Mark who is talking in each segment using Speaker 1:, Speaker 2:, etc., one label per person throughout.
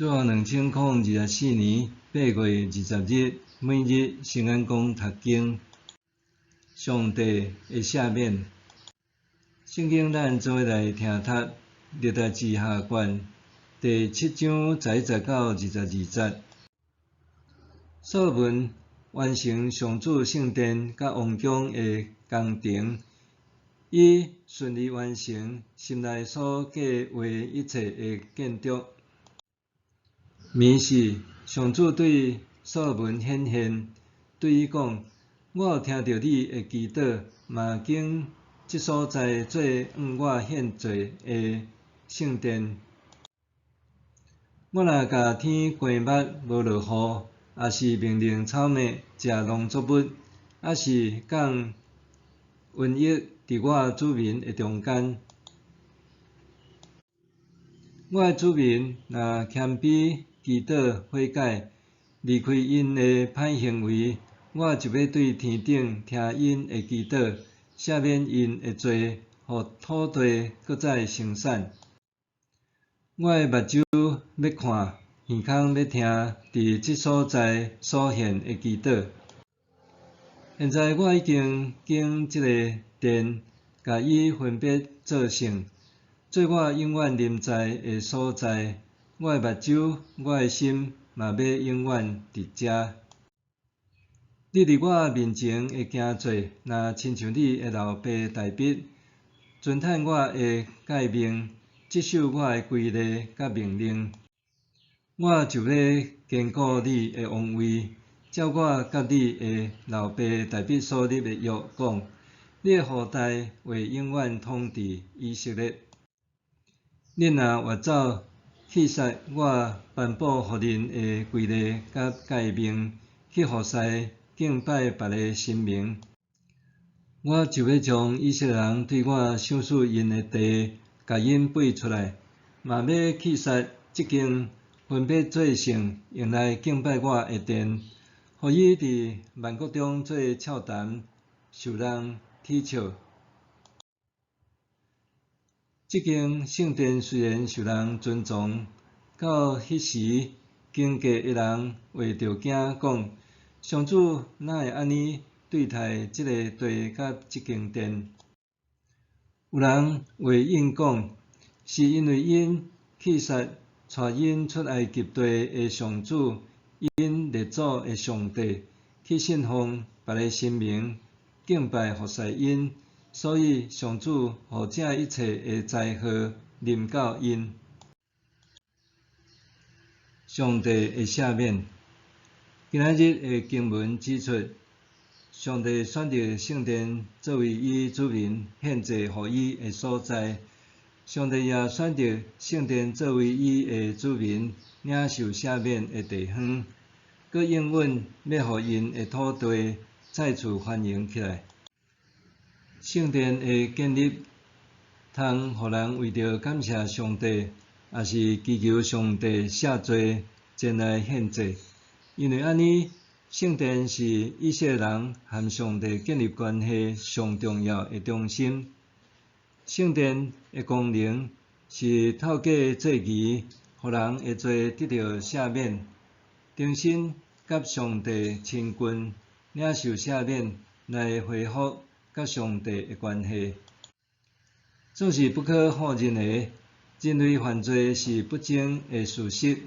Speaker 1: 主後2024年8月20日，每日聖安講讀經，上帝的赦免。聖經咱做伙來聽讀歷代志下卷第七章11節到22節。所羅門完成上主聖殿佮王宮的工程，伊順利完成心內所計畫一切的建築。暝時，上主對所羅門顯現，對伊講：我有聽著你的祈禱，嘛揀這所在做向我獻祭的聖殿。我若共天關密無落雨，抑是命令草麥食農作物，抑是降瘟疫佇我子民的中間，我的子民若謙卑祈禱悔改，離開𪜶的歹行為，我就欲對天頂聽𪜶的祈禱，赦免𪜶的罪，予土地閣再生產。我的目睭欲看，耳孔欲聽，佇這所在所獻的祈禱。現在我已經揀這个殿，共伊分別做聖，做我永遠臨在的所在。我的目睭，我的心，嘛欲永遠佇遮。你佇我面前的行做，若親像你的老爸大衛，遵趁我的誡命，執守我的規例佮命令，我就欲堅固你的王位，照我佮你的老爸大衛所立的約講，你的後代會永遠統治以色列。恁若越走，棄殺我頒布予恁的規例佮誡命，去服侍敬拜別个神明，我就欲將以色列人對我賞賜𪜶的地，共𪜶背出來，嘛欲棄殺這間分別做聖，用來敬拜我的殿，予伊佇萬國中做笑談，受人恥笑。這間聖殿雖然受人尊崇，到彼時經過的人會著驚講：上主哪會按呢對待這个地佮這間殿？有人回應講：是因為𪜶棄殺帶𪜶出埃及地的上主，𪜶列祖的上帝，去信奉別个神明，敬拜服侍𪜶，所以上主予這一切的災禍臨到𪜶。上帝的赦免。今仔日的經文指出，上帝選擇聖殿作為伊子民獻祭予伊的所在。上帝也選擇聖殿作為伊的子民領受赦免的地方，閣應允欲予𪜶的土地再次繁榮起來。聖殿的建立，通予人為著感謝上帝，抑是祈求上帝赦罪，前來獻祭。因為按呢，聖殿是以色列人和上帝建立關係上重要的中心。聖殿的功能是透過祭儀，予人的罪得著赦免，重新佮上帝親近，領受赦免來恢復佮上帝的關係。這是不可否認的，人類犯罪是不爭的事實。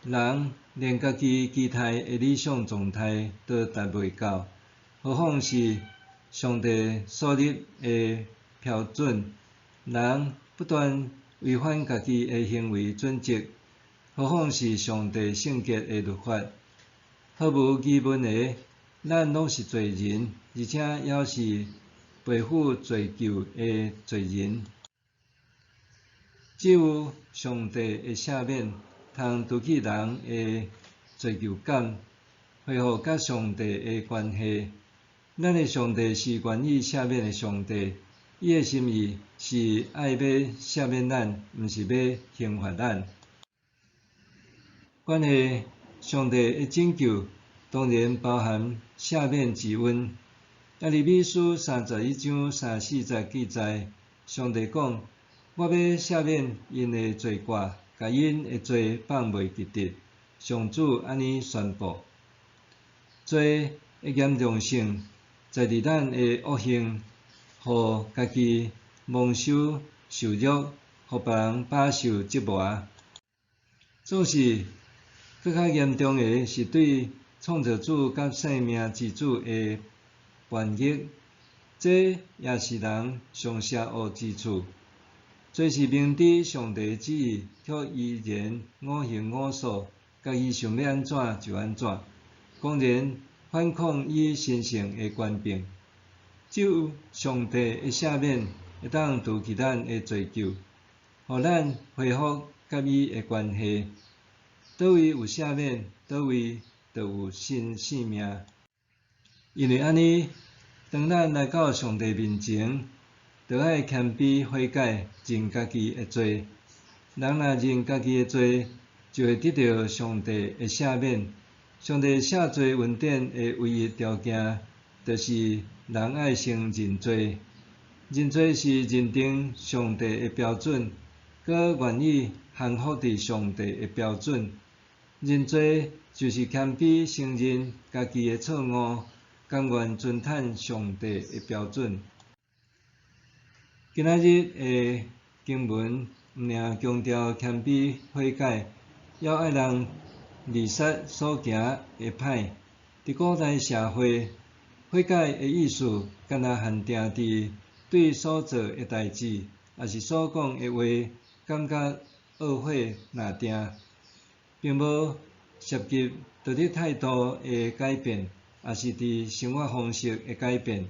Speaker 1: 人連家己期待的理想狀態都達袂到，何況是上帝所立的標準？人不斷違反家己的行為準則，何況是上帝聖潔的律法？毫無疑問的，咱攏是罪人，而且猶是背負罪咎的罪人。只有上帝的赦免，通除去人的罪疚感，恢復佮上帝的關係。咱的上帝是願意赦免的上帝，伊的心意是愛欲赦免咱，毋是欲刑罰咱。關係上帝的拯救，當然包含赦免之恩。耶利米書31章3、4節記載，上帝講：我欲赦免𪜶的罪過，共共𪜶的罪放袂記得。上主按呢宣布。罪的嚴重性，在佇咱的惡行，予家己蒙羞受辱，予別人飽受折磨。總是，閣較嚴重的是對創造主佮生命之主的叛逆，這也是人上邪惡之處。罪是明知上帝旨意，卻依然我行我素，家己想欲按怎就按怎，公然反抗伊神聖的權柄。只有上帝的赦免，會當除去咱的罪咎，予咱恢復佮伊的關係。佗位有赦免，佗位就有新生命。因為按呢，當咱來到上帝面前，就愛謙卑悔改，認家己的罪。人若認家己的罪，就會得著上帝的赦免。上帝赦罪恩典的唯一條件，就是人愛先認罪。認罪是認定上帝的標準，閣願意降服佇上帝的標準。認罪就是謙卑承認家己的錯誤，甘願遵趁上帝的標準。今仔日的經文毋爾強調謙卑悔改，猶愛人離殺所行的歹。佇古代社會，悔改的意思，敢若限定佇對所做的代誌，抑是所講的話，感覺懊悔若定，並無涉及道德態度的改變，抑是佇生活方式的改變。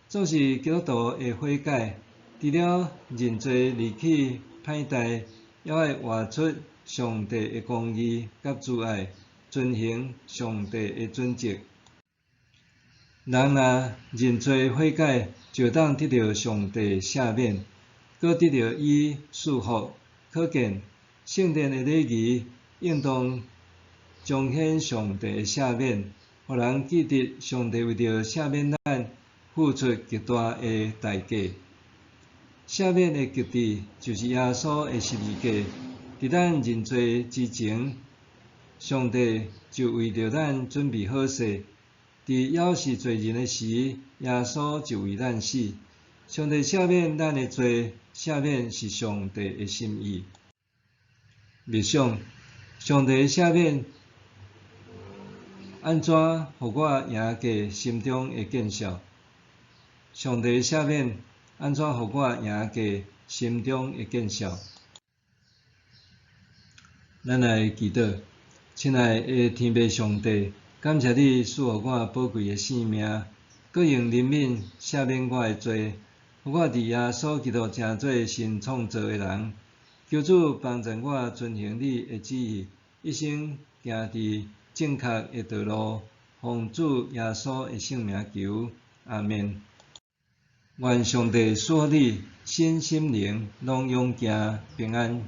Speaker 1: 總是基督徒的悔改，除了認罪離棄歹代，猶愛活出上帝的公義佮慈愛，遵行上帝的準則。人若認罪悔改，就當得著上帝赦免，閣得著伊賜福。可見聖殿的禮儀應當彰顯上帝的赦免，予人記得上帝為著赦免咱付出極大的代價。赦免的極致就是耶穌的十字架。佇咱認罪之前，上帝就為著咱準備好勢。佇猶是罪人的時，耶穌就為咱死。上帝赦免咱的罪，赦免是上帝的心意。默想，上帝的赦免，按怎予我贏過心中的見笑？上帝的赦免，按怎予我贏過心中的見笑？咱來祈禱，親愛的天父上帝，感謝你賜予我寶貴的性命，閣用憐憫赦免我的罪，予我佇耶穌基督成做新創造的人。求主幫助我遵行你的旨意，一生行佇正確的道路，奉主耶穌的聖名求，阿們。願上帝賜福你，身心靈攏勇健平安。